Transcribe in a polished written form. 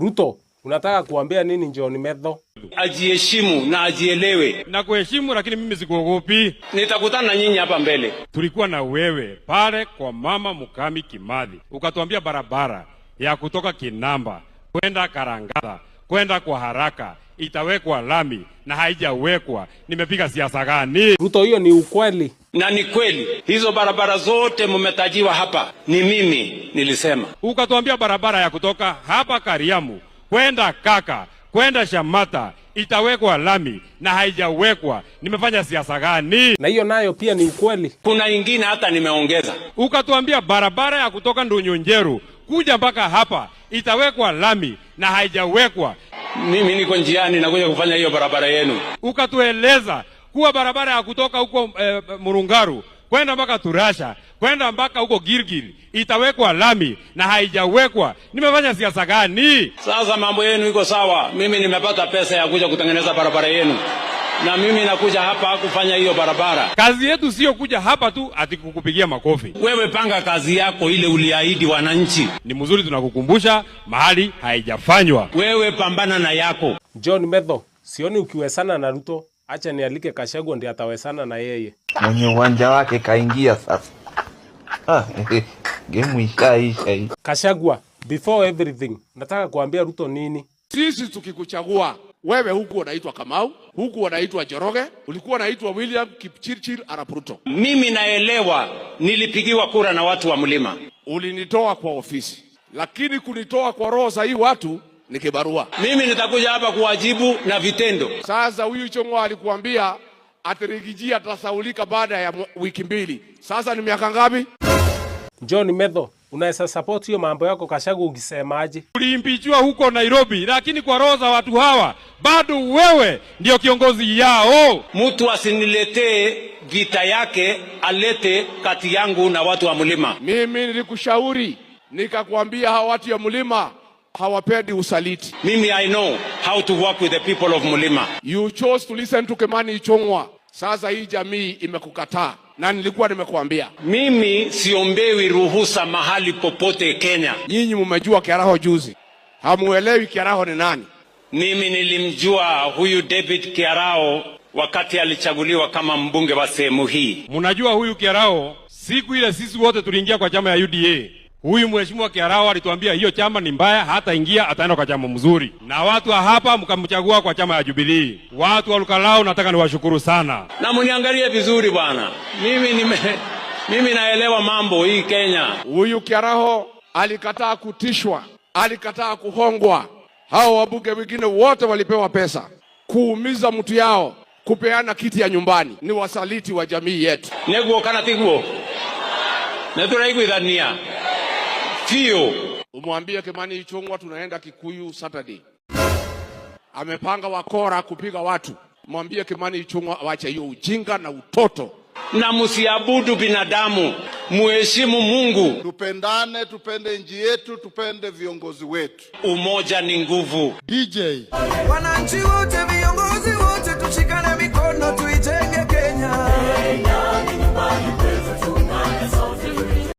Ruto, unataka kuambia nini John Methu? Ajiheshimu na ajielewe. Nakuheshimu, lakini mimi sikuogopi. Nitakutana na nyinyi hapa mbele. Tulikuwa na wewe pale kwa mama Mukami Kimathi, ukatuambia barabara ya kutoka Kinamba kwenda Karangatha kwenda kwa haraka itawekwa lami na haijawekwa. Nimepiga siasa gani? Ruto, hiyo ni ukweli. Na ni kweli hizo barabara zote mmetajiwa hapa, ni mimi nilisema. Ukatuambia barabara ya kutoka hapa Kariamu kwenda Kaka kwenda Shamata itawekwa lami na haijawekwa. Nimefanya siasa gani? Na hiyo nayo pia ni ukweli. Kuna ingine hata nimeongeza. Ukatuambia barabara ya kutoka Ndunyu kuja mpaka hapa itawekwa lami na haijawekwa. Mimi niko njiani nakuja kufanya hiyo barabara yenu. Ukatueleza kuwa barabara ya kutoka huko Murungaru kwenda mpaka Turasha kwenda mpaka huko Gilgil itawekwa lami na haijawekwa. Nimefanya siasa gani? Sasa mambo yenu iko sawa. Mimi nimepata pesa ya kuja kutengeneza barabara yenu, na mimi nakuja hapa kufanya hiyo barabara. Kazi yetu sio kuja hapa tu ati kukupigia makofi. Wewe panga kazi yako ile uliahidi wananchi. Ni mzuri tunakukumbusha mahali haijafanywa. Wewe pambana na yako. John Methu, sioni ukiwezana na Ruto. Acha nialike Gachagua ndiye atawezana na yeye. Mwenye uwanja wake kaingia sasa. Ah, gemu ishaisha hii. Gachagua, before everything, nataka kuambia Ruto nini? Sisi tukikuchagua wewe, huku unaitwa Kamau, huku unaitwa Njoroge, ulikuwa unaitwa William Kipchirchir Arap Ruto. Mimi naelewa nilipigiwa kura na watu wa mlima. Ulinitoa kwa ofisi, lakini kunitoa kwa roho za hii watu ni kibarua. Mimi nitakuja hapa kuwajibu na vitendo. Sasa huyu Ichung'wah alikuambia ati Riggy G atasahaulika baada ya wiki 2. Sasa ni miaka ngapi? John Methu, unaweza support hiyo mambo yako Gachagua ukisemaje? Uliimpeachiwa huko Nairobi, lakini kwa roho za watu hawa bado wewe ndio kiongozi yao. Mtu asiniletee vita yake, alete kati yangu na watu wa mlima. Mimi nilikushauri nikakwambia hawa watu ya mlima hawapendi usaliti. Mimi I know how to work with the people of mlima. You chose to listen to Kimani Ichung'wah. Sasa hii jamii imekukataa na nilikuwa nimekuambia. Mimi siombewi ruhusa mahali popote Kenya. Nyinyi mmejua Kiaraho juzi, hamuelewi Kiaraho ni nani. Mimi nilimjua huyu David Kiarao wakati alichaguliwa kama mbunge wa sehemu hii. Mnajua huyu Kiarao, siku ile sisi wote tuliingia kwa chama ya UDA. Huyu mheshimiwa Kiarao alituambia hiyo chama ni mbaya, hata ingia ataenda kwa chama mzuri, na watu wa hapa mkamchagua kwa chama ya Jubilee. Watu wa Ol Kalou nataka niwashukuru sana. Na muniangalie vizuri bwana, mimi naelewa mambo hii Kenya. Huyu Kiaraho alikataa kutishwa, alikataa kuhongwa. Hao wabunge wengine wote walipewa pesa kuumiza mtu yao, kupeana kiti ya nyumbani. Ni wasaliti wa jamii yetu. Neguo kana tiguo neturaiguithania fiu. Umwambie Kimani Ichung'wah tunaenda Kikuyu Saturday. Amepanga wakora kupiga watu. Mwambie Kimani Ichung'wah awache hiyo ujinga na utoto. Na msiabudu binadamu, muheshimu Mungu. Tupendane, tupende nchi yetu, tupende viongozi wetu. Umoja ni nguvu. DJ Wananchi wote, viongozi wote.